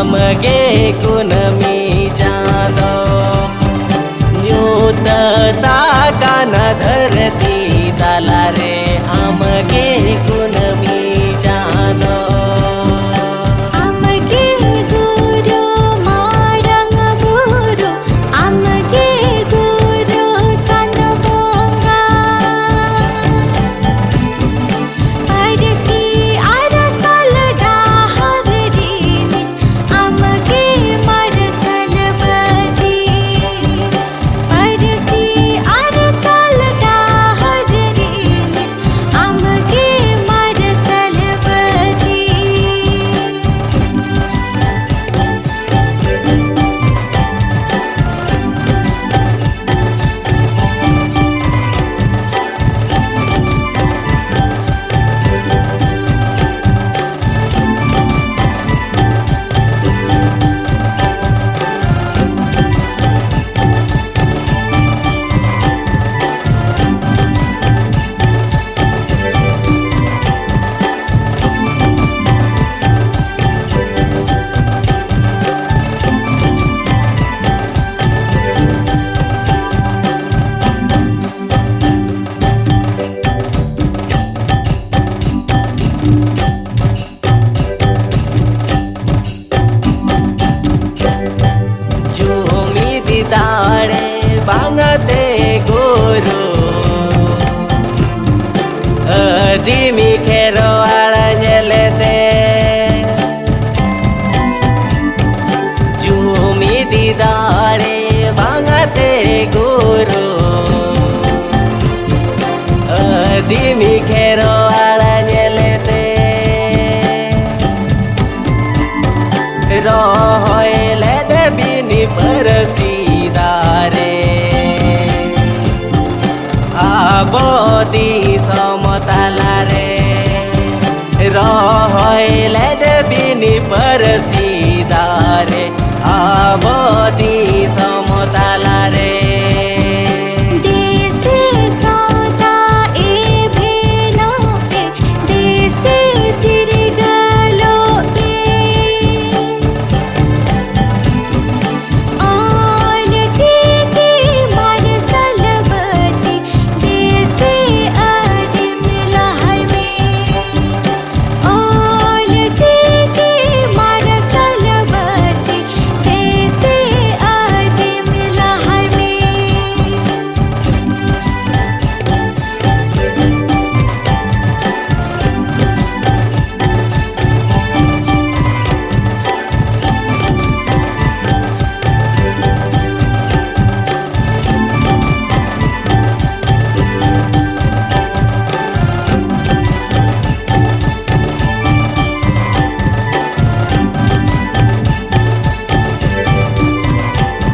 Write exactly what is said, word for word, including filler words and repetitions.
ᱟᱢᱜᱮ ᱠᱩᱱᱟᱹᱢᱤ ᱪᱟᱸᱫᱚ, ᱧᱩᱛᱟᱹᱛ ᱟᱠᱟᱱᱟ ᱫᱷᱟᱹᱨᱛᱤ ᱛᱟᱞᱟᱨᱮ, ᱟᱢᱜᱮ ᱠᱩᱱᱟᱹᱢᱤ ᱪᱟᱸᱫᱚ᱾ ᱟᱢᱜᱮ ᱜᱩᱨᱩ ᱢᱟᱨᱟᱝ ᱵᱩᱨᱩ, ᱟᱢᱜᱮ ᱜᱩᱨᱩ ᱪᱟᱸᱫᱚ ᱵᱚᱸᱜᱟ᱾ ᱯᱟᱹᱨᱥᱤ ᱟᱨᱥᱟᱞ ᱰᱟᱦᱟᱨ ᱨᱤᱱᱤᱡ ᱟᱢᱜᱮ ᱢᱟᱨᱥᱟᱞ ᱵᱟᱹᱛᱤ᱾ ᱯᱟᱹᱨᱥᱤ ᱟᱨᱥᱟᱞ ᱰᱟᱦᱟᱨ ᱨᱤᱱᱤᱡ ᱟᱢᱜᱮ ᱢᱟᱨᱥᱟᱞ ᱵᱟᱹᱛᱤ᱾ ᱡᱩᱢᱤᱫ ᱫᱟᱲᱮ ᱵᱟᱝᱛᱮ ᱜᱩᱨᱩ, ᱟᱹᱫᱤᱢᱤ ᱠᱷᱮᱨᱣᱟᱲ ᱧᱮᱞᱛᱮ᱾ ᱡᱩᱢᱤᱫ ᱫᱟᱲᱮ ᱵᱟᱝᱛᱮ ᱜᱩᱨᱩ, ᱟᱹᱫᱤᱢᱤ ᱠᱷᱮᱨᱣᱟᱲ ᱧᱮᱞᱛᱮ᱾ ᱨᱚᱦᱚᱭ ᱞᱮᱫ ᱵᱤᱱ ᱯᱟᱹᱨᱥᱤ ᱫᱟᱨᱮ, ᱟᱵᱚ ᱫᱤᱱ